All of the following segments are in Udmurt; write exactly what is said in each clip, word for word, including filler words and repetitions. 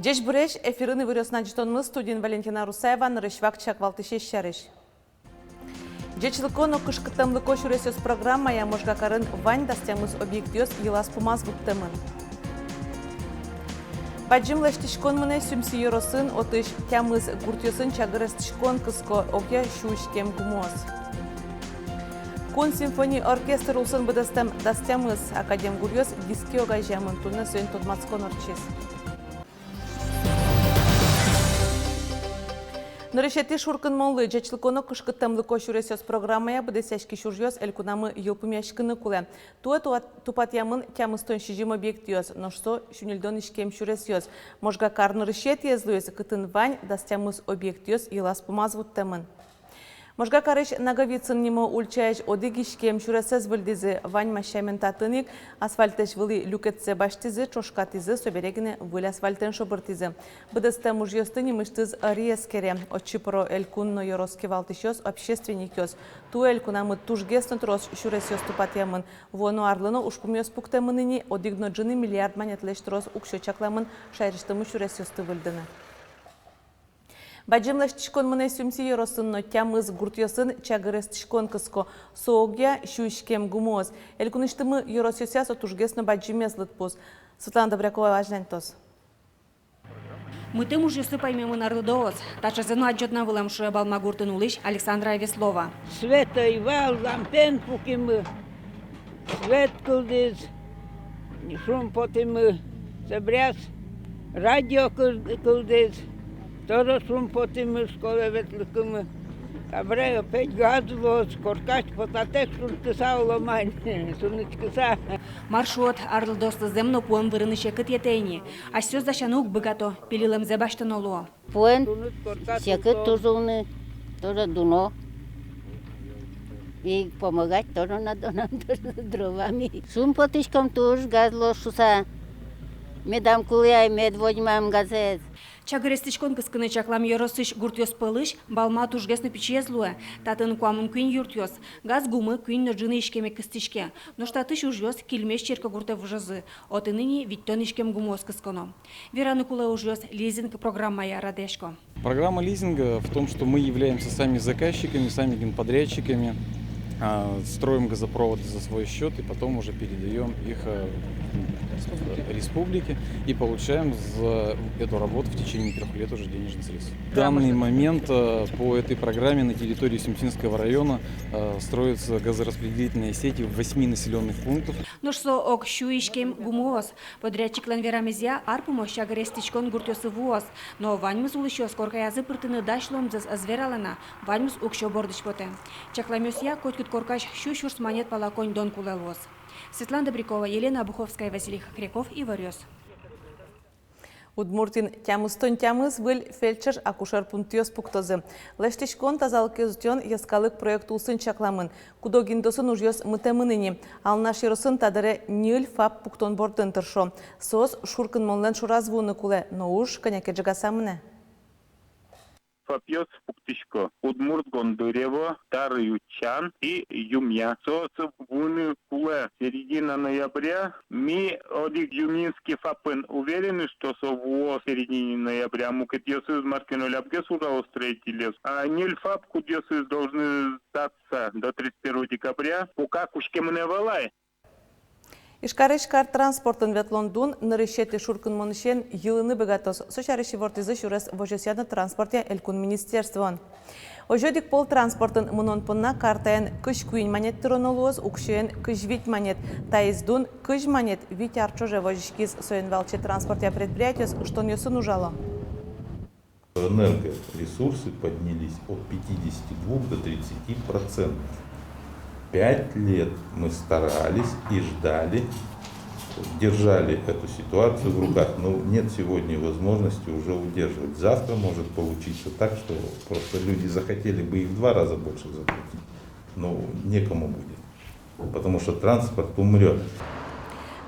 Ӟечбуресь! Эфирын «Иворъёс» но ӝытонмы, студиын Валентина Русаева. Нырысь вакчияк валтӥсез сярысь. «Ӟечлыко но кышкыттэмлыко сюресъёс» программая Можгакарын вань дас тямыс объектъёс йылаз-пумаз вуттэмын. Бадӟым лэсьтӥськон мынэ Сюмси ёросын, отысь тямыс гуртъёсын чагыр эстӥськон кыско, огъя сю иськем гумыос. Кун симфони оркестр улсын быдэстэм дас тямыс академ гуръёс диске огазеямын, туннэ соин тодматскон ортчиз. Нырысетӥ шуркынмонлы «Ӟечлыко но кышкыттэмлыко сюресъёс» программая быдэсъяськись ужъёс элькунамы йылпумъяськыны кулэ. Туэ туа-, тупатъямын тямыстон сизьым объектъёс, нош со сю ньыльдон иськем сюресъёс. Можгакар нырысетӥез луиз, кытын вань дас тямыс объектъёс йылаз-пумаз вуттэмын. Можгакарысь Наговицын нимо ульчаысь одӥг иськем сюресэз выльдӥзы. Ваньмаз сямен татын ик асфальтэсь вылӥ люкетсэ басьтӥзы, ӵошкатӥзы, собере гинэ выль асфальтэн шобыртӥзы. Быдэстэм ужъёсты нимысьтыз ӧри эскере. Отчы пыро элькун но ёрос кивалтӥсьёс, общественникъёс. Туэ элькунамы тужгес но трос сюресъёс тупатъямын. Вуоно арлы но ужпумъёс пуктэмын ини. Одӥг но ӝыны миллиард манетлэсь трос уксё чакламын шаерысьтымы сюресъёсты выльдыны. Бадӟым лэсьтӥськон мынэ Сюмси ёросын но, тямыс гуртъёсын чагыр эстӥськон кыско, со огъя сю иськем гумыос. Элькунысьтымы ёросъёсъя со тужгес но бадӟымез лыдпус. Светлана Добрякова азьланьтоз. Мытэм ужъёслы паймемын арлыдоос. Таӵезэ но адӟод на вылэм, шуэ Балма гуртын улӥсь Александра Веслова. Свет ӧй вал, лампаен пукимы. Свет кылдӥз, шумпотӥмы, собере радио кыл-, кылдӥз, тоже шумпотӥмы, школае ветлыкумы. Табере опять газ луоз, коркась потатэк шунтыса улом ини, шунтӥськыса. Мар шуод, арлыдоослы зэм но пуэн вырыны секыт йӧтэ ини. Асьсэос дасяны уг быгато, пилилэмзэ басьтоно луо. Пуэн секыт туж улыны, тоже дуно. И помогать тоже надо нам, тоже дровами. Шумпотӥськом туж, газ луоз шуыса. Медам кулэ ай, мед возьмам газэз. Чагыр эстӥськон кыскыны чаклам ёросысь гуртъёс пӧлысь Балма тужгес но пичиез луэ. Татын куамын куинь юртъёс. Газ гумы куинь но ӝыны иськеме кыстӥське. Нош татысь ужъёс Кильмезь черкогуртэ выжозы. Отын ини витьтон иськем гумыос кысконо. Вераны кулэ, ужъёс лизинг программая радъясько. Программа лизинга в том, что мы являемся сами заказчиками, сами генподрядчиками, а, строим газопроводы за свой счёт и потом уже передаём их, э, республике и получаем за эту работу в течение трёх лет уже денежные средства. В данный момент, э, по этой программе на территории Сюмсинского района, э, строятся газораспределительные сети в восьми населённых пунктах. Нош со ог сю иськем гумыос. Подрядчиклэн верамезъя, ар пумозь чагыр эстӥськон гуртъёсы вуоз. Но ваньмыз улӥсьёс коркаязы пыртыны дась луэмзэс ӧз вералэ на, ваньмыз уксё бордысь потэ. Чакламъёсъя, котькуд коркась сю сюрс манет пала коньдон кулэ луоз. Светлана Добрякова, Елена Обуховская, Василий Хохряков, «Иворъёс». Удмуртиын тямыстон тямыс выль фельдшер-акушер пунктъёс пуктозы. Лэсьтӥськон, тазалыкез утён йӧскалык проект улсын чакламын. Куд-ог интыосын ужъёс мытэмын ини. Алнаш ёросын та дыре ньыль ФАП пуктон бордын тыршо. Соос шуркынмонлэн шораз вуыны кулэ, но уж кӧня ке ӝегаса мынэ. ФАПъёс пуктӥсько: Удмурт Гондырево, Старый Утчан и Юмъя. Соос вуыны кулэ середина ноября. Ми одӥг Юмъинский ФАПын уверены, что со вуоз середине ноября. Мукетъёсыз мар ке но лябгес ужало строительёс. А ньыль ФАП, кудъёсыз должны сдаться до тридцать первого декабря, пока кутскемын ӧвӧл ай. Ижкарысь кар транспортын ветлон дун нырысетӥ шуркынмонысен йылыны быгатоз. Со сярысь ивортӥзы сюрес возёсъя но транспортъя элькун министерствоын. Озьы, одӥг пол транспортын мынон понна картаен кызь куинь манет тыроно луоз, уксёен кызь вить манет. Таиз дун кызь манет вить ар ӵоже возиськиз. Соин валче транспортъя предприятиос ыштонъёсын ужало. Энергоресурсы поднялись от пятидесяти двух до тридцати процентов. Пять лет мы старались и ждали, держали эту ситуацию в руках. Но нет сегодня возможности уже удерживать. Завтра может получиться так, что просто люди захотели бы и в два раза больше заплатить. Но некому будет. Потому что транспорт умрёт.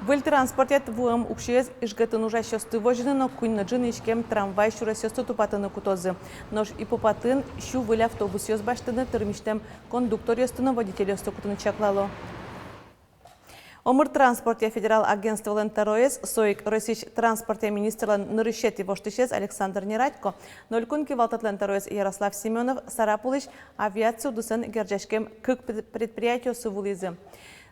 Выль транспортъя вуэм уксёез ИжГЭТын ужасьёсты возьыны но куинь но ӝыны иськем трамвай сюресъёсты тупатыны кутозы. Нош ИПОПАТын сю выль автобусъёс басьтыны, тырмисьтэм кондукторъёсты но водительёсты кутыны чаклало. Омыр транспортъя федерал агентстволэн тӧроез, со ик Россиысь транспортъя министрлэн нырысетӥ воштӥсез Александр Нерадько но элькун кивалтэтлэн тӧроез Ярослав Семёнов Сарапулысь авиация удысэн герӟаськем кык пред-, предприятиосы вуылӥзы.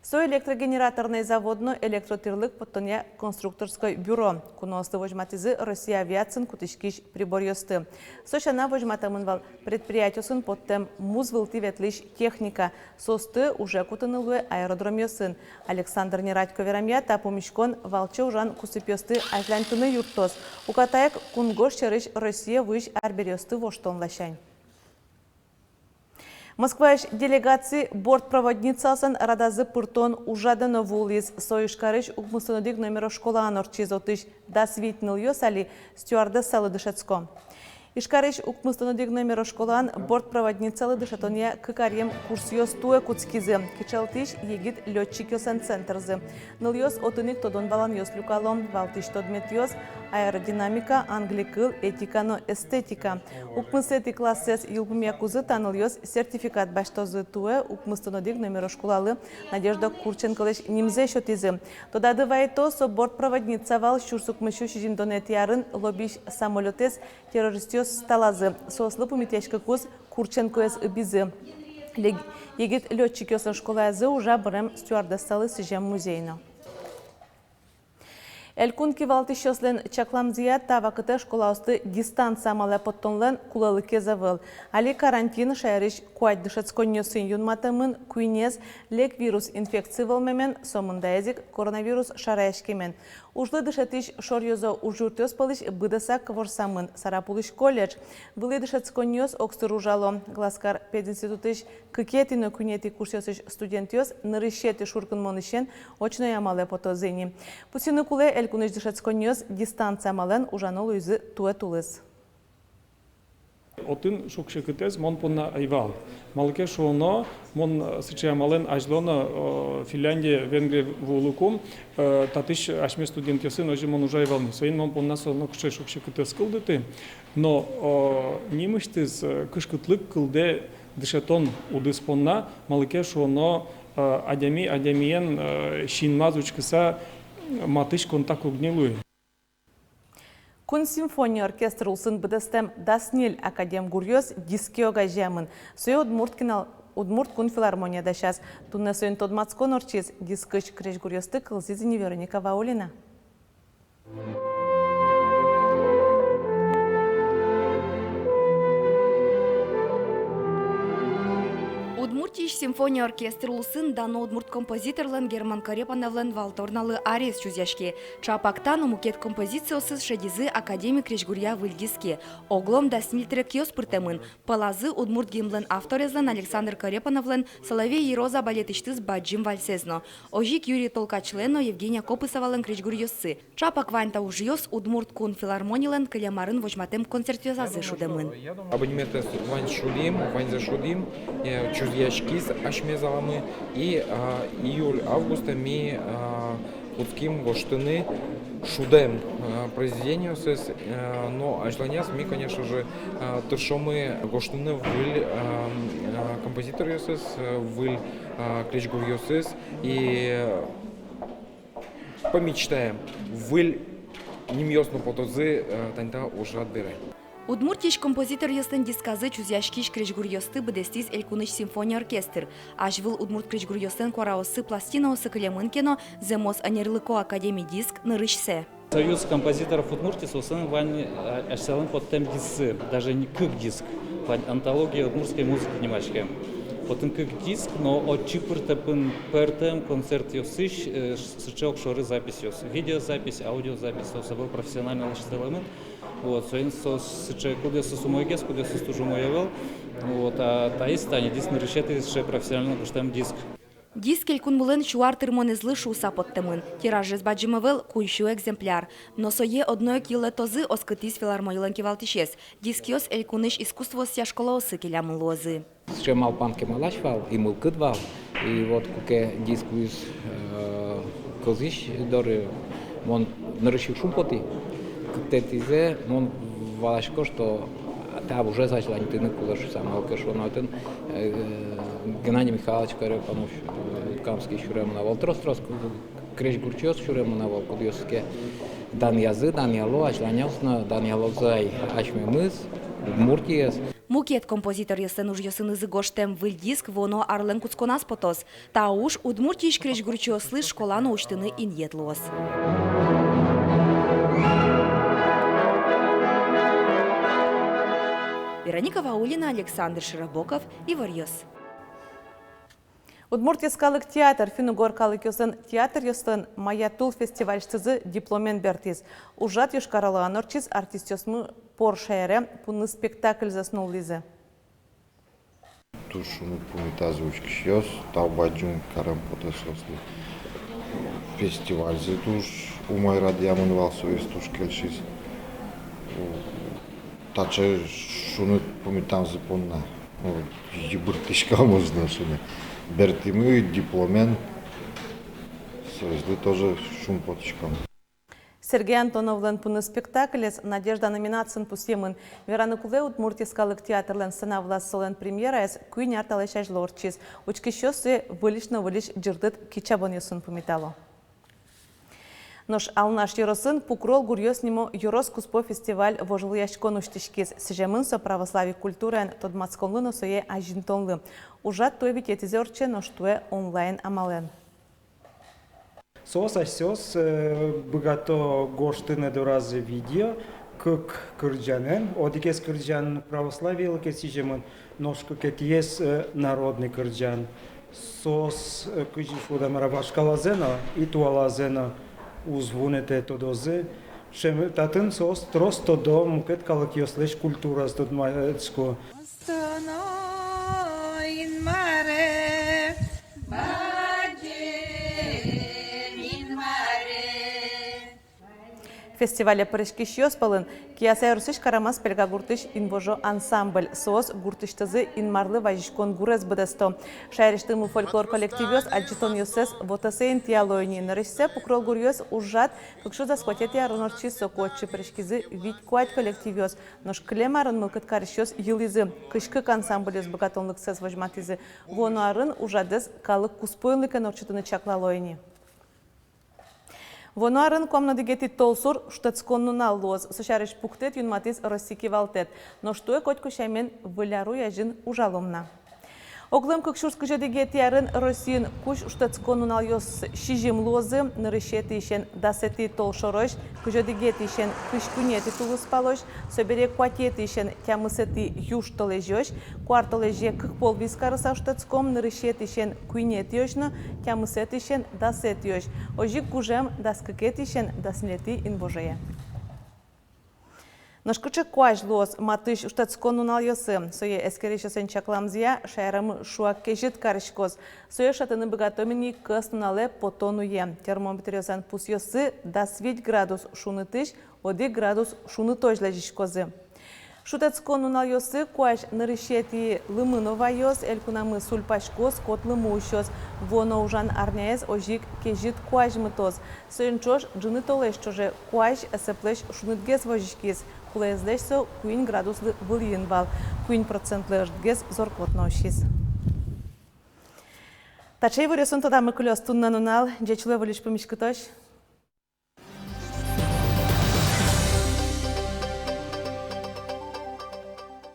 Со электрогенераторной завод но электротӥрлык поттонъя конструкторской бюро. Куноослы возьматӥзы Россия авиациын кутӥськись приборъёсты. Со сяна возьматэмын вал предприятиосын поттэм муз вылтӥ ветлӥсь техника. Соосты уже кутыны луэ аэродромъёсын. Александр Нерадько верамъя, та пумиськон валче ужан кусыпъёсты азьланьтыны юрттоз. Укатаек кунгож сьӧрысь Россие вуись арбериосты воштон ласянь. Москваысь делегаци бортпроводницаослэн радазы пыртон ужрадэ но вуылӥз. Со Ижкарысь укмыстон одӥг номеро школаын ортчиз. Отысь дас вить нылъёс али стюардессалы дышетско. Ижкарысь укмыстон одӥг номеро школаын бортпроводницалы дышетонъя кык аръем курсъёс туэ кутскизы. Кичӧлтӥсь егит лётчикъёслэн центрзы. Нылъёс отын ик тодон-валанъёс люкало. Валтӥсь тодметъёс: аэродинамика, англи кыл, этика но эстетика. Укмысэтӥ классэз йылпумъякузы та нылъёс сертификат басьтозы. Туэ укмыстон одӥг номеро школалы Надежда Курченколэсь нимзэ сётӥзы. Тодады вайытом, со бортпроводница вал сюрс укмыссю сизьымдонэтӥ арын лобись самолётэз террористъёс талазы. Соослы пумитъяськыкуз Курченкоез ыбизы. Лег-, егит лётчикъёслэн школаязы ужа бырем стюардессалы сӥзем музей но. Элькун кивалтӥсьёслэн чакламзыя, та вакытэ школаосты дистанция амалэ поттонлэн кулэлыкез ӧвӧл. Али карантин шаерысь куать дышетсконниосын юнматэмын, куинез лек вирус инфекци вӧлмемен, сомындаез ик коронавирус шараяськемен. Ужлы дышетӥсь шоръёзо ужъюртъёс пӧлысь быдэсак ворсамын Сарапулысь колледж. Вылӥ дышетсконниос огсыр ужало. Глазкар пединститутысь кыкетӥ но куинетӥ курсъёсысь студентъёс нырысетӥ шуркынмонысен очной амалэ потозы ини. Пусйыны кулэ, элькунысь дышетсконниос дистанция амалэн ужано луизы туэ тулыс. Отын шуг-секытэз мон понна ӧй вал. Малы ке шуоно, мон, э, сыӵе амалэн азьло но, э, Финляндие, Венгрие вуылыкум, э, татысь асьме студентъёсын озьы мон ужай вал ни. Соин мон понна со нокыӵе шуг-секыт ӧз кылдыты. Но, э, нимысьтыз, э, кышкытлык кылдэ дышетон удыс понна, малы ке шуоно, э, адями адямиен, э, синмаз учкыса, матысь контакт уг ни луы. Кун симфония оркестр улсын быдэстэм дас ньыль академ гуръёс диске огазеямын. Сое Удмурт кинал-, Удмурт кун филармония дасяз. Туннэ соин тодматскон ортчиз. Дискысь крезьгуръёсты кылзӥз ини Вероника Ваулина. Удмуртиысь симфония оркестр улсын дано удмурт композиторлэн Герман Корепановлэн «Валторналы» ариез чузъяське. Чапак та но мукет композициосыз шедизы академи крезьгуръя выль диске. Оглом дас ньыль трекъёс пыртэмын. Пӧлазы удмурт гимнлэн авторезлэн Александр Корепановлэн «Соловей и роза» балетысьтыз бадӟым вальсэз но. Озьы ик Юрий Толкачлэн но Евгения Копысовалэн крезьгуръёссы. Чапак вань та ужъёс Удмурт кун филармонилэн кылем арын возьматэм концертъёсазы шудэмын. Абонементэз ваньзэ шудӥм, ваньзэ шудӥм, э, чузъяськиз асьме заламы. И, а, июль-августэ ми, а, кутским гожтыны шудэм, а, произведениосыз, а, но азьланяз ми, конечно же, а, тыршомы гожтыны выль, а, а, композиторъёсыз, а, выль, а, крезьгуръёсыз. И, э, помечтаем, выль нимъёс но потозы, э, тани та ужрад бере. Удмуртиысь композиторъёслэн дисказы чузъяськись крезьгуръёсты быдэстӥз элькунысь симфония оркестр. Азьвыл удмурт крезьгуръёслэн куараоссы пластинаосы кылемын ке но, зэмос ӧнерлыко академи диск нырысьсэ. Союз композиторов Удмуртии, соослэн вань, э, асьсэлэн поттэм дисксы, даже не кык диск, вань «Антология удмуртской музыки» нимаськем. Отын кык диск, но отчы пыртэмын пӧртэм концертъёсысь, э, сыӵе огшоры записьёс, видеозапись, аудиозапись, соос ӧвӧл профессиональной лэсьтэмын. Вот, соин соос сыӵе, кудъёсыз умойгес, кудъёсыз туж умой ӧвӧл. Вот, а таиз тани диск нырысетӥ сыӵе профессионально гожтэм диск. Диск элькунмылэн сю ар тырмонэзлы шуыса поттэмын. Тиражез бадӟым ӧвӧл, куинь сю экземпляр. Но сое одно ик йылэтозы, оскытӥз филармонилэн кивалтӥсез. Дискъёс элькунысь искусствоосъя школаосы келямын луозы. Сыӵе малпан кемалась вал и мылкыд вал. И вот куке диск вуиз, э, кылзӥсь доры, мон нырысь ик шумпотӥ. Кыктэтӥзэ мон валасько, что та ужез азьланьтыны кулэ шуыса, малы ке шуоно отын, э, Геннадий Михайлович Корепанов, э, Камский сюрем но ӧвӧл, трос-трос ку-, крезьгурчиос сюрем но ӧвӧл, кудъёсыз ке данъязы, данъяло, азьланяз но данъялозы ай асьмемыз, Удмуртиез. Мукет композиторъёслэн ужъёсынызы гожтэм выль диск вуоно арлэн кутсконаз потоз. Та уж Удмуртиысь крезьгурчиослы школа но усьтыны инъет луоз. Вероника Ваулина, Александр Широбоков, «Иворъёс». Удмуртиысь калык театр финн-угор калыкъёслэн театръёслэн «Моя тул» фестивальысьтызы дипломен бертӥз. Ужрад Йошкар-Олаын ортчиз, артистъёсмы пор шаере пуны спектакльзэс нуллӥзы. Туж шуныт пумитазы учкисьёс, тау бадӟым карем потэ соослы. Фестивальзы туж умой радъямын вал, соиз туж кельшиз. Таӵе шуныт пумитамзы понна, ну, йыбырттӥськом, можно шуыны. Бертӥмы дипломен, соизлы тоже шумпотӥськом. Сергей Антоновлэн пуны спектаклез «Надежда» номинациын пусъемын. Вераны кулэ, Удмуртиысь калык театрлэн сцена вылаз солэн премьераез куинь ар талэсь азьло ортчиз. Учкисьёс сое выльысь но выльысь ӟырдыт кичабонъёсын пумитало. Нош Алнаш ёросын «Пукрол гуръёс» нимо ёрос куспо фестиваль-вожвылъяськон усьтӥськиз. Сӥземын со православной культураен тодматсконлы но сое азинтонлы. Ужрад туэ витетӥзэ ортче, нош туэ онлайн амалэн. Соос асьсэос, э, быгато гожтыны доразы видео кык кырӟанэн, одӥгез кырӟан православиелы ке сӥземын, нош кыкетӥез, э, народный кырӟан. Соос, э, кызьы шуод-а, мар-а, вашкалазэ но и туалазэ но уз вунэтэ, тодозы. Ӵем татын соос трос тодо, мукет калыкъёслэсь культуразэс тодматско. Осконо Инмаре, бадӟым Инмаре. Фестивале пыриськисьёс пӧлын Кияса ёросысь Карамас-Пельга гуртысь «Инвожо» ансамбль. Соос гуртысьтызы Инмарлы вазиськон гурез быдэсто. Шаерысьтымы фольклор коллективъёс адӟытонъёссэс вотэсэ интыяло ини. Нырысьсэ «Пукрол гуръёс» ужрад кык сюрс дас куатетӥ арын ортчиз, соку отчы пыриськизы вить-куать коллективъёс. Нош кылем арын мылкыд карисьёс йылӥзы, кызь кык ансамбльёс быгатонлыксэс возьматӥзы. Вуоно арын ужрадэз калык куспо инлыкен ортчытыны чаклало ини. Вуоно арын куамын одӥгетӥ толсур шутэтскон нунал луоз. Со сярысь пуктэт юнматӥз Россиысь кивалтэт. Нош туэ котьку сямен Выль ар азьын ужалом на. Оглом кык сюрс кызь одӥгетӥ арын Россиын кузь шутэтскон нуналъёс сизьым луозы: нырысетӥысен дасэтӥ толшорозь, кызь одӥгетӥысен кызь куинетӥ тулыспалозь, собере куатетӥысен тямысэтӥ южтолэзёзь, куартолэзе кык пол вискарыса шутэтском: нырысетӥысен куинетӥозь но тямысэтӥысен дасэтӥозь, озьы ик гужем дас кыкетӥысен дас ньылетӥ инвожое. Нош кыӵе куазь луоз матысь шутэтскон нуналъёсы? Сое эскерисьёслэн чакламзыя, шаерамы шуак кезьыт кариськоз. Сое шӧдыны быгатом ини кӧснуналэ потон уе. Термометръёслэн пусъёссы дас вить градус шунытысь одӥг градус шунытозь лэзиськозы. Шутэтскон нуналъёсы куазь нырысетӥ лымы но ваёз, элькунамы сульпаськоз, кот лымы усёз. Вуоно ужан арняез озьы ик кезьыт куазь мытоз. Соин ӵош ӝыны толэзь ӵоже куазь эсэплэсь шунытгес возиськиз. Кулэезлэсь со куинь градуслы вылӥын вал. Куинь процентлы ӧжытгес зор-кот но усиз. Таӵе иворъёсын тодамы кылёз туннэ нунал. Ӟеч луэ, выльысь пумиськытозь.